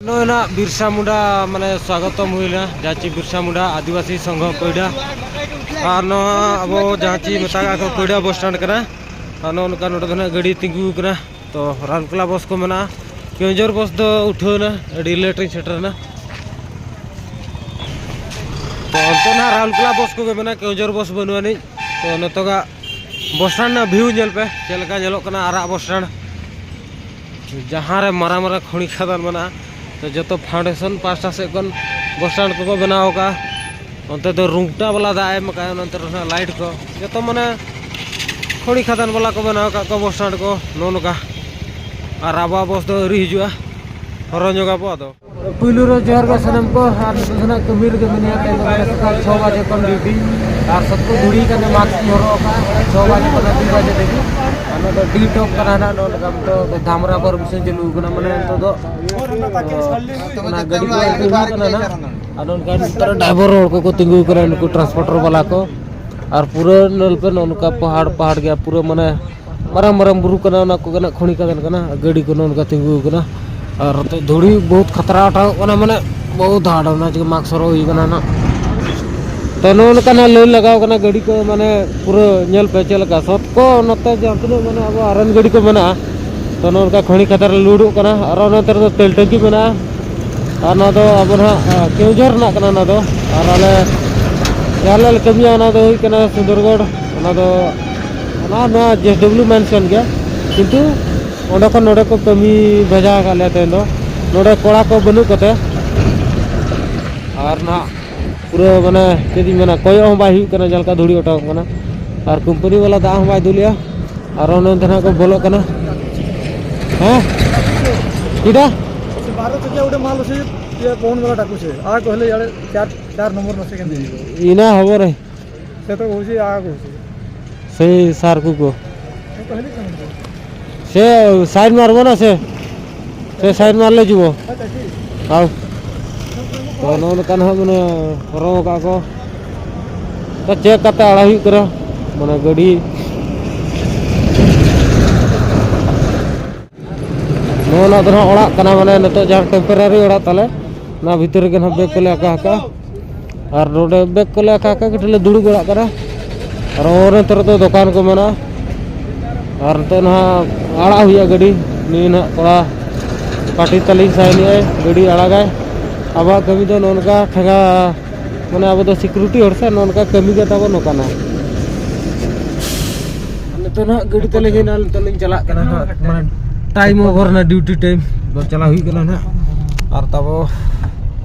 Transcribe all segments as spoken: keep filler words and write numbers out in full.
ᱱᱚᱜᱼᱚᱭ ᱱᱟᱜ ᱵᱤᱨᱥᱟ ᱢᱩᱱᱰᱟ ᱢᱟᱱᱮ ᱥᱣᱟᱜᱚᱛᱚᱢ ᱦᱩᱭᱱᱟ, ᱡᱟᱦᱟᱸ ᱪᱮ ᱵᱤᱨᱥᱟ ᱢᱩᱱᱰᱟ ᱟᱹᱫᱤᱵᱟᱹᱥᱤ ᱥᱚᱝᱜᱷᱚ ᱠᱚᱭᱰᱟ᱾ ᱟᱨ ᱱᱚᱣᱟ ᱟᱵᱚ ᱡᱟᱦᱟᱸ ᱪᱮ ᱢᱮᱛᱟᱜ ᱠᱚ ᱠᱚᱭᱰᱟ ᱵᱚᱥ ᱥᱴᱮᱱᱰ ᱠᱟᱱᱟ᱾ ᱟᱨ ᱱᱚᱜᱼᱚ ᱱᱚᱝᱠᱟ ᱱᱚᱰᱮ ᱫᱚ ᱱᱟᱜ ᱜᱟᱹᱰᱤ ᱛᱤᱸᱜᱩ ᱟᱠᱟᱱᱟ᱾ ᱛᱚ ᱨᱟᱣᱩᱨᱠᱮᱞᱟ ᱵᱚᱥ ᱠᱚ ᱢᱮᱱᱟᱜᱼᱟ᱾ ᱠᱮᱣᱡᱷᱚᱨ ᱵᱚᱥ ᱫᱚ ᱩᱴᱷᱟᱹᱣ ᱮᱱᱟ, ᱟᱹᱰᱤ ᱞᱮᱴ ᱨᱤᱧ ᱥᱮᱴᱮᱨ ᱮᱱᱟ᱾ ᱛᱚ ᱚᱱᱛᱮ ᱱᱟᱜ ᱨᱟᱣᱩᱨᱠᱮᱞᱟ ᱵᱚᱥ ᱠᱚᱜᱮ ᱢᱮᱱᱟᱜᱼᱟ, ᱠᱮᱣᱡᱷᱚᱨ ᱵᱚᱥ ᱵᱟᱹᱱᱩᱜ ᱟᱹᱱᱤᱡ᱾ ᱛᱚ ᱱᱤᱛᱚᱜᱟᱜ ᱵᱚᱥ ᱥᱴᱮᱱᱰ ᱨᱮᱱᱟᱜ ᱵᱷᱤᱭᱩ ᱧᱮᱞ ᱯᱮ, ᱪᱮᱫ ᱞᱮᱠᱟ ᱧᱮᱞᱚᱜ ᱠᱟᱱᱟ ᱟᱨᱟᱜ ᱵᱚᱥ ᱥᱴᱮᱱᱰ᱾ ᱡᱟᱦᱟᱸ ᱨᱮ ᱢᱟᱨᱟᱝ ᱢᱟᱨᱟᱝ ᱠᱷᱚᱱᱤ ᱠᱷᱟᱫᱟᱱ ᱢᱮᱱᱟᱜᱼᱟ, ᱛᱚ ᱡᱚᱛᱚ ᱯᱷᱟᱣᱩᱱᱰᱮᱥᱚᱱ ᱯᱟᱦᱴᱟ ᱥᱮᱫ ᱠᱷᱚᱱ ᱵᱚᱥ ᱥᱴᱮᱱᱰ ᱠᱚᱠᱚ ᱵᱮᱱᱟᱣ ᱟᱠᱟᱫᱼᱟ᱾ ᱚᱱᱛᱮ ᱫᱚ ᱨᱩᱝᱴᱟ ᱵᱟᱞᱟ ᱫᱟᱜ ᱮ ᱮᱢ ᱟᱠᱟᱫᱼᱟ, ᱚᱱᱛᱮ ᱨᱮ ᱱᱟᱜ ᱞᱟᱭᱤᱴ ᱠᱚ ᱡᱚᱛᱚ ᱢᱟᱱᱮ ᱠᱷᱚᱱᱤ ᱠᱷᱟᱫᱟᱱ ᱵᱟᱞᱟ ᱠᱚ ᱵᱮᱱᱟᱣ ᱟᱠᱟᱫ ᱠᱚᱣᱟ ᱵᱚᱥ ᱥᱴᱮᱱᱰ ᱠᱚ ᱱᱚᱜᱼᱚ ᱱᱚᱝᱠᱟ᱾ ᱟᱨ ᱟᱵᱚᱣᱟᱜ ᱵᱚᱥ ᱫᱚ ᱟᱹᱣᱨᱤ ᱦᱤᱡᱩᱜᱼᱟ, ᱦᱚᱨᱚ ᱧᱚᱜ ᱟᱵᱚ ᱟᱫᱚ᱾ ᱯᱩᱭᱞᱩ ᱨᱮ ᱡᱚᱦᱟᱨ ᱜᱮ ᱥᱟᱱᱟᱢ ᱠᱚ, ᱟᱨ ᱱᱤᱛᱚᱜ ᱫᱚ ᱱᱟᱜ ᱠᱟᱹᱢᱤ ᱨᱮᱜᱮ ᱢᱮᱱᱟᱭᱟ᱾ ᱛᱮᱦᱮᱧ ᱫᱚ ᱥᱮᱛᱟᱜ ᱪᱷᱚ ᱵᱟᱡᱮ ᱠᱷᱚᱱ ᱰᱤᱭᱩᱴᱤ, ᱟᱨ ᱥᱚᱛ ᱠᱚ ᱫᱷᱩᱲᱤ ᱠᱟᱱᱟ, ᱢᱟᱥᱠ ᱤᱧ ᱦᱚᱨᱚᱜ ᱟᱠᱟᱫᱼᱟ᱾ ᱪᱷᱚ ᱵᱟᱡᱮ ᱠᱷᱚᱱ ᱫᱩ ᱵᱟᱡᱮ ᱫᱷᱟᱹᱵᱤᱡ᱾ ᱟᱨ ᱱᱚᱣᱟ ᱫᱚ ᱰᱤ ᱴᱚᱯ ᱠᱟᱱᱟ ᱱᱟᱜ, ᱱᱚᱣᱟ ᱫᱚ ᱫᱷᱟᱢᱨᱟ ᱯᱟᱨᱢᱤᱥᱚᱱ ᱪᱟᱹᱞᱩ ᱟᱠᱟᱱᱟ, ᱢᱟᱱᱮ ᱱᱤᱛᱚᱜ ᱫᱚ, ᱚᱱᱟ ᱜᱟᱹᱰᱤ ᱠᱚ ᱟᱹᱜᱩ ᱦᱩᱭᱩᱜ ᱠᱟᱱᱟ ᱱᱟᱜ᱾ ᱟᱨ ᱱᱚᱝᱠᱟ ᱱᱮᱛᱟᱨ ᱰᱨᱟᱭᱵᱷᱟᱨ ᱦᱚᱲ ᱠᱚᱠᱚ ᱛᱤᱸᱜᱩ ᱟᱠᱟᱱᱟ, ᱱᱩᱠᱩ ᱴᱨᱟᱱᱥᱯᱳᱨᱴᱟᱨ ᱵᱟᱞᱟ ᱠᱚ᱾ ᱟᱨ ᱯᱩᱨᱟᱹ ᱧᱮᱞ ᱯᱮ, ᱱᱚᱜᱼᱚ ᱱᱚᱝᱠᱟ ᱯᱟᱦᱟᱲ, ᱯᱟᱦᱟᱲ ᱜᱮᱭᱟ ᱯᱩᱨᱟᱹ, ᱢᱟᱱᱮ ᱢᱟᱨᱟᱝ ᱢᱟᱨᱟᱝ ᱵᱩᱨᱩ ᱠᱟᱱᱟ, ᱚᱱᱟ ᱠᱚᱜᱮ ᱱᱟᱜ ᱠᱷᱚᱱᱤ ᱠᱷᱟᱫᱟᱱ ᱠᱟᱱᱟ᱾ ᱜᱟᱹᱰᱤ ᱠᱚ ᱱᱚᱜᱼᱚ ᱱᱚᱝᱠᱟ ᱛᱤᱸᱜᱩ ᱟᱠᱟᱱᱟ᱾ ᱟᱨ ᱱᱚᱛᱮ ᱫᱷᱩᱲᱤ ᱵᱚᱦᱩᱛ ᱠᱷᱟᱛᱨᱟ ᱚᱴᱟᱝᱚᱜ ᱠᱟᱱᱟ, ᱢᱟᱱᱮ ᱵᱚᱦᱩᱛ ᱦᱟᱨᱰ, ᱚᱱᱟ ᱪᱤᱠᱟᱹ ᱢᱟᱥᱠ ᱦᱚᱨᱚᱜ ᱦᱩᱭ ᱠᱟᱱᱟ ᱱᱟᱜ᱾ ᱛᱚ ᱱᱚᱜᱼᱚ ᱱᱚᱝᱠᱟ ᱱᱟᱜ ᱞᱟᱹᱭᱤᱱ ᱞᱟᱜᱟᱣ ᱠᱟᱱᱟ ᱜᱟᱹᱰᱤ ᱠᱚ, ᱢᱟᱱᱮ ᱯᱩᱨᱟᱹ ᱧᱮᱞ ᱯᱮ ᱪᱮᱫ ᱞᱮᱠᱟ ᱥᱚᱛ ᱠᱚ ᱱᱚᱛᱮ ᱡᱟᱦᱟᱸ ᱛᱤᱱᱟᱹᱜ ᱢᱟᱱᱮ ᱟᱵᱚ ᱟᱨᱮᱱ ᱜᱟᱹᱰᱤ ᱠᱚ ᱢᱮᱱᱟᱜᱼᱟ᱾ ᱛᱚ ᱱᱚᱜᱼᱚ ᱱᱚᱝᱠᱟ ᱠᱷᱚᱱᱤ ᱠᱷᱟᱫᱟᱱ ᱨᱮ ᱞᱳᱰᱚᱜ ᱠᱟᱱᱟ᱾ ᱟᱨ ᱱᱚᱛᱮ ᱨᱮᱫᱚ ᱛᱮᱞ ᱴᱮᱝᱠᱤ ᱢᱮᱱᱟᱜᱼᱟ᱾ ᱟᱨ ᱱᱚᱣᱟ ᱫᱚ ᱟᱵᱚ ᱱᱟᱦᱟᱜ, ᱟ, ᱠᱮᱣᱡᱷᱚᱨ ᱨᱮᱱᱟᱜ ᱠᱟᱱᱟ᱾ ᱚᱱᱟ ᱫᱚ ᱟᱨ ᱟᱞᱮ ᱡᱟᱦᱟᱸ ᱨᱮᱞᱮ ᱠᱟᱹᱢᱤᱭᱟ, ᱚᱱᱟ ᱫᱚ ᱦᱩᱭᱩᱜ ᱠᱟᱱᱟ ᱥᱩᱱᱫᱚᱨᱜᱚᱲ᱾ ᱚᱱᱟ ᱫᱚ, ᱚᱱᱟ ᱱᱚᱣᱟ ᱡᱮ ᱮᱥ ᱰᱟᱵᱽᱞᱤᱭᱩ ᱢᱮᱱᱥᱚᱱ ᱜᱮ, ᱠᱤᱱᱛᱩ ᱚᱸᱰᱮ ᱠᱷᱚᱱ ᱱᱚᱰᱮ ᱠᱚ ᱠᱟᱹᱢᱤ ᱵᱷᱮᱡᱟ ᱟᱠᱟᱫ ᱞᱮᱭᱟ ᱛᱮᱦᱮᱧ ᱫᱚ᱾ ᱱᱚᱰᱮ ᱠᱚᱲᱟ ᱠᱚ ᱵᱟᱹᱱᱩᱜ ᱠᱚᱛᱮ, ᱟᱨ ᱱᱟᱦᱟᱜ ᱯᱩᱨᱟᱹ ᱢᱟᱱᱮ ᱪᱮᱫ ᱤᱧ ᱢᱮᱱᱟ, ᱠᱚᱭᱚᱜ ᱦᱚᱸ ᱵᱟᱭ ᱦᱩᱭᱩᱜ ᱠᱟᱱᱟ, ᱡᱟᱦᱟᱸ ᱞᱮᱠᱟ ᱫᱷᱩᱲᱤ ᱚᱴᱟᱝᱚᱜ ᱠᱟᱱᱟ᱾ ᱟᱨ ᱠᱳᱢᱯᱟᱱᱤ ᱵᱟᱞᱟ ᱫᱟᱜ ᱦᱚᱸ ᱵᱟᱭ ᱫᱩᱞᱮᱜᱼᱟ᱾ ᱟᱨ ᱚᱱᱮ ᱚᱱᱛᱮ ᱱᱟᱦᱟᱜ ᱠᱚ ᱵᱚᱞᱚᱜ ᱠᱟᱱᱟ᱾ ᱦᱮᱸ, ᱪᱮᱫᱟ? बारह चक्का उड़े माल उसे, ये कौन वाला डाकू से? आ, कहले यार, चार, चार नंबर में से कहते हैं। ᱤᱱᱟᱹ ᱦᱚᱵᱚᱨ ᱨᱮ। ᱥᱮ ᱛᱚ ᱦᱩᱭᱩᱜᱼᱟ, ᱟᱨ ᱦᱩᱭᱩᱜᱼᱟ। ᱥᱮᱭ ᱥᱟᱨ ᱠᱚᱠᱚ। ᱥᱮ ᱛᱚ ᱦᱤᱞᱤ ᱠᱟᱱᱟ ᱛᱚ। ᱥᱮ ᱥᱟᱭᱤᱰ ᱢᱟᱨᱵᱚ ᱱᱟ ᱥᱮ? ᱥᱮ ᱥᱟᱭᱤᱰ ᱢᱟᱨ ᱞᱮ ᱡᱩᱵᱚ। ᱟᱪᱪᱷᱟ, ᱴᱷᱤᱠ। ᱟᱣ। ᱛᱚ ᱱᱚᱜᱼᱚ ᱱᱚᱝᱠᱟ ᱱᱟᱦᱟᱜ ᱢᱟᱱᱮ ᱦᱚᱨᱚᱜ ᱟᱠᱟᱫ ᱠᱚ᱾ ᱛᱚ ᱪᱮᱠ ᱠᱟᱛᱮ ᱟᱲᱟᱜ ᱦᱩᱭᱩᱜ ᱠᱟᱱᱟ᱾ ᱢᱟᱱᱮ ᱜᱟᱹᱰᱤ ᱱᱚᱣᱟ ᱫᱚ ᱱᱟᱦᱟᱜ ᱚᱲᱟᱜ ᱠᱟᱱᱟ, ᱢᱟᱱᱮ ᱱᱤᱛᱚᱜ ᱡᱟᱦᱟᱸ ᱴᱮᱢᱯᱳᱨᱟᱨᱤ ᱚᱲᱟᱜ ᱛᱟᱞᱮ, ᱚᱱᱟ ᱵᱷᱤᱛᱤᱨ ᱨᱮᱜᱮ ᱱᱟᱦᱟᱜ ᱵᱮᱜᱽ ᱠᱚᱞᱮ ᱟᱠᱟ ᱟᱠᱟᱜᱼᱟ᱾ ᱟᱨ ᱱᱚᱰᱮ ᱵᱮᱜᱽ ᱠᱚᱞᱮ ᱟᱠᱟ ᱟᱠᱟᱫ, ᱠᱟᱹᱴᱤᱡ ᱞᱮ ᱫᱩᱲᱩᱵ ᱵᱟᱲᱟᱜ ᱠᱟᱱᱟ᱾ ᱟᱨ ᱚᱱᱮ ᱱᱚᱛᱮ ᱨᱮᱫᱚ ᱫᱚᱠᱟᱱ ᱠᱚ ᱢᱮᱱᱟᱜᱼᱟ᱾ ᱟᱨ ᱱᱤᱛᱚᱜ ᱱᱟᱦᱟᱜ ᱟᱲᱟᱜ ᱦᱩᱭᱩᱜᱼᱟ ᱜᱟᱹᱰᱤ᱾ ᱱᱩᱭ ᱱᱟᱦᱟᱜ ᱠᱚᱲᱟ ᱯᱟᱴᱤ ᱛᱟᱹᱞᱤᱧ ᱥᱟᱭᱤᱱᱮᱜᱼᱟᱭ, ᱜᱟᱹᱰᱤ ᱟᱲᱟᱜᱟᱭ᱾ ᱟᱵᱚᱣᱟᱜ ᱠᱟᱹᱢᱤ ᱫᱚ ᱱᱚᱜᱼᱚ ᱱᱚᱝᱠᱟ ᱴᱷᱮᱸᱜᱟ, ᱢᱟᱱᱮ ᱟᱵᱚ ᱫᱚ ᱥᱤᱠᱩᱨᱤᱴᱤ ᱦᱚᱲ ᱥᱮ, ᱱᱚᱜᱼᱚ ᱱᱚᱝᱠᱟ ᱠᱟᱹᱢᱤ ᱜᱮ ᱛᱟᱵᱚ ᱱᱚᱝᱠᱟᱱᱟ᱾ ᱱᱤᱛᱚᱜ ᱱᱟᱦᱟᱜ ᱜᱟᱹᱰᱤ ᱛᱟᱹᱞᱤᱧ ᱦᱩᱭᱱᱟ, ᱱᱤᱛᱚᱜ ᱞᱤᱧ ᱪᱟᱞᱟᱜ ᱠᱟᱱᱟ ᱦᱟᱸᱜ, ᱢᱟᱱᱮ ᱴᱟᱭᱤᱢ ᱳᱵᱷᱟᱨ ᱱᱟ, ᱰᱤᱭᱩᱴᱤ ᱴᱟᱭᱤᱢ ᱫᱚ ᱪᱟᱞᱟᱣ ᱦᱩᱭᱩᱜ ᱠᱟᱱᱟ ᱱᱟᱦᱟᱜ᱾ ᱟᱨ ᱛᱟᱵᱚ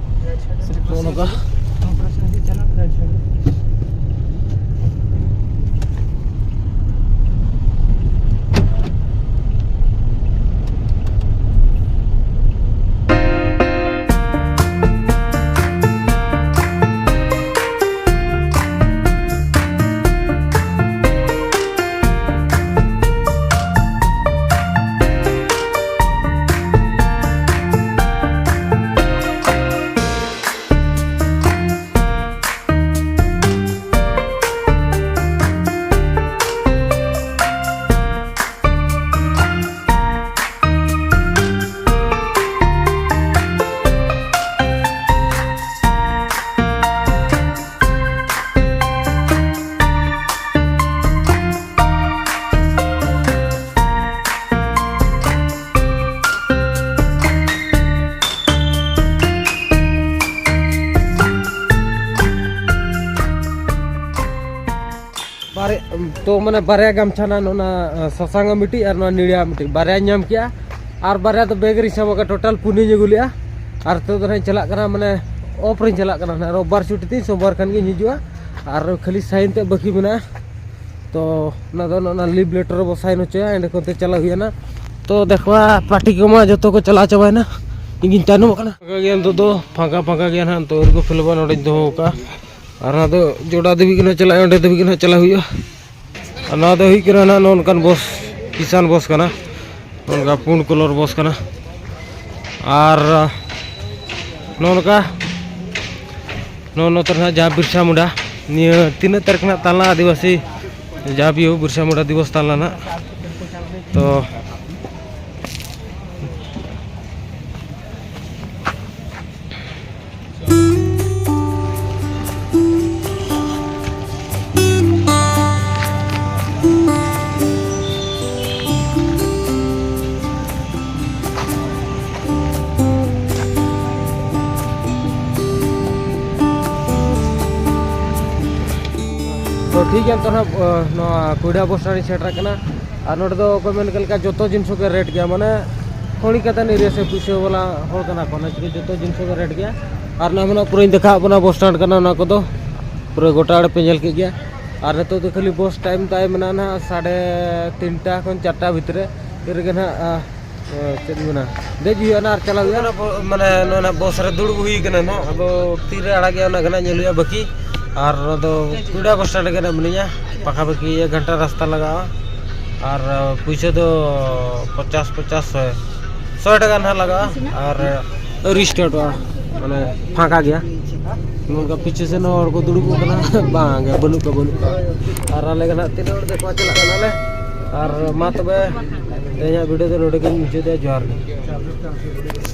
ᱱᱚᱜᱼᱚ ᱱᱚᱝᱠᱟ᱾ ᱵᱟᱨᱭᱟ, ᱛᱚ ᱢᱟᱱᱮ ᱵᱟᱨᱭᱟ ᱜᱟᱢᱪᱷᱟ ᱱᱟ, ᱱᱚᱣᱟ ᱥᱟᱥᱟᱝ ᱟᱜ ᱢᱤᱫᱴᱤᱡ ᱟᱨ ᱱᱚᱣᱟ ᱱᱤᱲᱤᱭᱟ ᱢᱤᱫᱴᱤᱡ, ᱵᱟᱨᱭᱟᱧ ᱧᱟᱢ ᱠᱮᱜᱼᱟ᱾ ᱟᱨ ᱵᱟᱨᱭᱟ ᱫᱚ ᱵᱮᱜᱽ ᱨᱤᱧ ᱥᱟᱵ ᱟᱠᱟᱫ, ᱴᱳᱴᱟᱞ ᱯᱩᱱᱭᱟᱹᱧ ᱟᱹᱜᱩ ᱞᱮᱜᱼᱟ᱾ ᱟᱨ ᱱᱤᱛᱚᱜ ᱫᱚ ᱱᱟᱦᱟᱜ ᱤᱧ ᱪᱟᱞᱟᱜ ᱠᱟᱱᱟ, ᱢᱟᱱᱮ ᱚᱯᱷ ᱨᱤᱧ ᱪᱟᱞᱟᱜ ᱠᱟᱱᱟ ᱱᱟᱦᱟᱜ᱾ ᱨᱳᱵᱵᱟᱨ ᱪᱷᱩᱴᱤ ᱛᱤᱧ, ᱥᱳᱢᱵᱟᱨ ᱠᱷᱟᱱ ᱜᱤᱧ ᱦᱤᱡᱩᱜᱼᱟ᱾ ᱟᱨ ᱠᱷᱟᱹᱞᱤ ᱥᱟᱭᱤᱱ ᱛᱮ ᱵᱟᱹᱠᱤ ᱢᱮᱱᱟᱜᱼᱟ᱾ ᱛᱚ ᱚᱱᱟ ᱫᱚ ᱱᱚᱜᱼᱚ ᱱᱟ ᱞᱤᱵᱷ ᱞᱮᱴᱟᱨ ᱨᱮᱵᱚ ᱥᱟᱭᱤᱱ ᱦᱚᱪᱚᱭᱟ, ᱮᱸᱰᱮ ᱠᱷᱚᱱ ᱛᱮ ᱪᱟᱞᱟᱜ ᱦᱩᱭᱩᱜᱼᱟ ᱱᱟ᱾ ᱛᱚ ᱫᱮᱠᱷᱣᱟ ᱯᱟᱨᱴᱤ ᱠᱚᱢᱟ ᱡᱚᱛᱚ ᱠᱚ ᱪᱟᱞᱟᱣ ᱪᱟᱵᱟᱭᱮᱱᱟ, ᱤᱧ ᱜᱤᱧ ᱛᱟᱭᱱᱚᱢ ᱟᱠᱟᱱᱟ᱾ ᱯᱷᱟᱸᱠᱟ ᱜᱮᱭᱟ ᱱᱤᱛᱚᱜ ᱫᱚ, ᱯᱷᱟᱸᱠᱟ ᱯᱷᱟᱸᱠᱟ ᱜᱮᱭᱟ ᱱᱟᱦᱟᱜ᱾ ᱱᱤᱛᱚᱜ ᱟᱹᱣᱨᱤ ᱠᱚ ᱯᱷᱤᱞᱟᱯᱟ, ᱱᱚᱰᱮᱧ ᱫᱚᱦᱚ ᱟᱠᱟᱫᱼᱟ᱾ ᱟᱨ ᱚᱱᱟ ᱫᱚ ᱡᱚᱰᱟ ᱫᱷᱟᱹᱵᱤᱡ ᱜᱮ ᱱᱟᱦᱟᱜ ᱪᱟᱞᱟᱜᱼᱟ, ᱚᱸᱰᱮ ᱫᱷᱟᱹᱵᱤᱡ ᱜᱮ ᱱᱟᱦᱟᱜ ᱪᱟᱞᱟᱜ ᱦᱩᱭᱩᱜᱼᱟ᱾ ᱟᱨ ᱱᱚᱣᱟ ᱫᱚ ᱦᱩᱭᱩᱜ ᱠᱟᱱᱟ ᱱᱟᱦᱟᱜ ᱱᱚᱜᱼᱚ ᱱᱚᱝᱠᱟᱱ ᱵᱚᱥ, ᱠᱤᱥᱟᱱ ᱵᱚᱥ ᱠᱟᱱᱟ᱾ ᱱᱚᱜᱼᱚ ᱱᱚᱝᱠᱟ ᱯᱩᱸᱰ ᱠᱚᱞᱚᱨ ᱵᱚᱥ ᱠᱟᱱᱟ᱾ ᱟᱨ ᱱᱚᱜᱼᱚ ᱱᱚᱝᱠᱟ, ᱱᱚᱜᱼᱚ ᱱᱚᱛᱮ ᱨᱮ ᱱᱟᱦᱟᱜ ᱡᱟᱦᱟᱸ ᱵᱤᱨᱥᱟ ᱢᱩᱱᱰᱟ, ᱱᱤᱭᱟᱹ ᱛᱤᱱᱟᱹᱜ ᱛᱟᱹᱨᱤᱠᱷ ᱱᱟᱦᱟᱜ ᱛᱟᱞᱟ ᱟᱹᱫᱤᱵᱟᱹᱥᱤ ᱡᱟᱦᱟᱸ ᱵᱤᱦᱩ ᱵᱤᱨᱥᱟ ᱢᱩᱱᱰᱟ ᱫᱤᱵᱚᱥ ᱛᱟᱞᱟ ᱱᱟᱦᱟᱜ᱾ ᱛᱚ ᱴᱷᱤᱠ ᱜᱮᱭᱟ, ᱱᱤᱛᱚᱜ ᱱᱟᱦᱟᱜ ᱱᱚᱣᱟ ᱠᱩᱲᱤᱰᱟᱸᱜᱟ ᱵᱚᱥ ᱥᱴᱮᱱᱰ ᱨᱤᱧ ᱥᱮᱴᱮᱨ ᱟᱠᱟᱱᱟ᱾ ᱟᱨ ᱱᱚᱰᱮ ᱫᱚ ᱚᱠᱚᱭ ᱢᱮᱱ ᱠᱮᱫ ᱞᱮᱠᱟ ᱡᱚᱛᱚ ᱡᱤᱱᱤᱥ ᱜᱮ ᱨᱮᱴ ᱜᱮᱭᱟ, ᱢᱟᱱᱮ ᱠᱷᱚᱱᱤ ᱠᱟᱛᱮᱱ ᱮᱨᱤᱭᱟ ᱥᱮ ᱯᱩᱭᱥᱟᱹ ᱵᱟᱞᱟ ᱦᱚᱲ ᱠᱟᱱᱟ ᱠᱚ, ᱚᱱᱟ ᱪᱤᱠᱟᱹ ᱡᱚᱛᱚ ᱡᱤᱱᱤᱥ ᱜᱮ ᱨᱮᱴ ᱜᱮᱭᱟ᱾ ᱟᱨ ᱱᱚᱣᱟ ᱢᱮᱱᱟᱜ ᱯᱩᱨᱟᱹᱧ ᱫᱮᱠᱷᱟᱣᱟᱜ ᱵᱚᱱᱟ ᱵᱚᱥ ᱥᱴᱮᱱᱰ ᱠᱟᱱᱟ, ᱚᱱᱟ ᱠᱚᱫᱚ ᱯᱩᱨᱟᱹ ᱜᱚᱴᱟ ᱟᱲᱮ ᱯᱮ ᱧᱮᱞ ᱠᱮᱫ ᱜᱮᱭᱟ᱾ ᱟᱨ ᱱᱤᱛᱚᱜ ᱫᱚ ᱠᱷᱟᱹᱞᱤ ᱵᱚᱥ ᱴᱟᱭᱤᱢ ᱛᱟᱭ ᱢᱮᱱᱟᱜᱼᱟ ᱱᱟᱦᱟᱜ ᱥᱟᱲᱮ ᱛᱤᱱᱴᱟ ᱠᱷᱚᱱ ᱪᱟᱨᱴᱟ ᱵᱷᱤᱛᱨᱤ ᱨᱮᱜᱮ ᱱᱟᱦᱟᱜ, ᱟ, ᱪᱮᱫ ᱤᱧ ᱢᱮᱱᱟ, ᱫᱮᱡ ᱦᱩᱭᱩᱜᱼᱟ ᱱᱟᱦᱟᱜ ᱟᱨ ᱪᱟᱞᱟᱜ ᱦᱩᱭᱩᱜᱼᱟ᱾ ᱚᱱᱟ ᱵᱚ-, ᱢᱟᱱᱮ ᱱᱚᱣᱟ ᱱᱟᱦᱟᱜ ᱵᱚᱥ ᱨᱮ ᱫᱩᱲᱩᱵ ᱦᱩᱭ ᱠᱟᱱᱟ ᱱᱟᱦᱟᱜ, ᱟᱫᱚ ᱛᱤᱨᱮ ᱟᱲᱟᱜᱮᱜᱼᱟ ᱚᱱᱟ ᱜᱮ ᱱᱟᱦᱟᱜ ᱧᱮᱞ ᱦᱩᱭᱩᱜᱼᱟ ᱵᱟᱹᱠᱤ᱾ ᱟᱨ ᱚᱱᱟ ᱫᱚ ᱠᱩᱲᱤᱰᱟᱸᱜᱟ ᱵᱚᱥ ᱥᱴᱮᱱᱰ ᱨᱮᱜᱮ ᱱᱟᱦᱟᱜ ᱢᱤᱱᱟᱹᱧᱟ, ᱯᱟᱠᱟᱯᱟᱠᱤ ᱮᱠ ᱜᱷᱚᱱᱴᱟ ᱨᱟᱥᱛᱟ ᱞᱟᱜᱟᱜᱼᱟ᱾ ᱟᱨ ᱯᱩᱭᱥᱟᱹ ᱫᱚ ᱯᱚᱪᱟᱥ, ᱯᱚᱪᱟᱥ, ᱥᱚᱭ, ᱥᱚᱭ ᱴᱟᱠᱟ ᱱᱟᱦᱟᱜ ᱞᱟᱜᱟᱜᱼᱟ᱾ ᱟᱨ ᱟᱹᱣᱨᱤ ᱥᱴᱟᱨᱴᱚᱜᱼᱟ, ᱢᱟᱱᱮ ᱯᱷᱟᱸᱠᱟ ᱜᱮᱭᱟ᱾ ᱱᱚᱝᱠᱟ ᱯᱤᱪᱷᱮ ᱥᱮᱱ ᱦᱚᱲ ᱠᱚ ᱫᱩᱲᱩᱵ ᱠᱟᱱᱟ, ᱵᱟᱝ ᱜᱮ, ᱵᱟᱹᱱᱩᱜ ᱠᱚᱣᱟ, ᱵᱟᱹᱱᱩᱜ ᱠᱚᱣᱟ᱾ ᱟᱨ ᱟᱞᱮ ᱜᱮ ᱱᱟᱦᱟᱜ ᱛᱤᱱᱟᱹᱜ ᱦᱚᱲ ᱫᱮᱠᱷᱚᱣᱟ ᱪᱟᱞᱟᱜ ᱠᱟᱱᱟᱞᱮ᱾ ᱟᱨ ᱢᱟ ᱛᱚᱵᱮ, ᱛᱮᱦᱮᱧᱟᱜ ᱵᱷᱤᱰᱤᱭᱳ ᱫᱚ ᱱᱚᱰᱮ ᱜᱤᱧ ᱢᱩᱪᱟᱹᱫᱮᱜᱼᱟ᱾ ᱡᱚᱦᱟᱨ ᱜᱮ᱾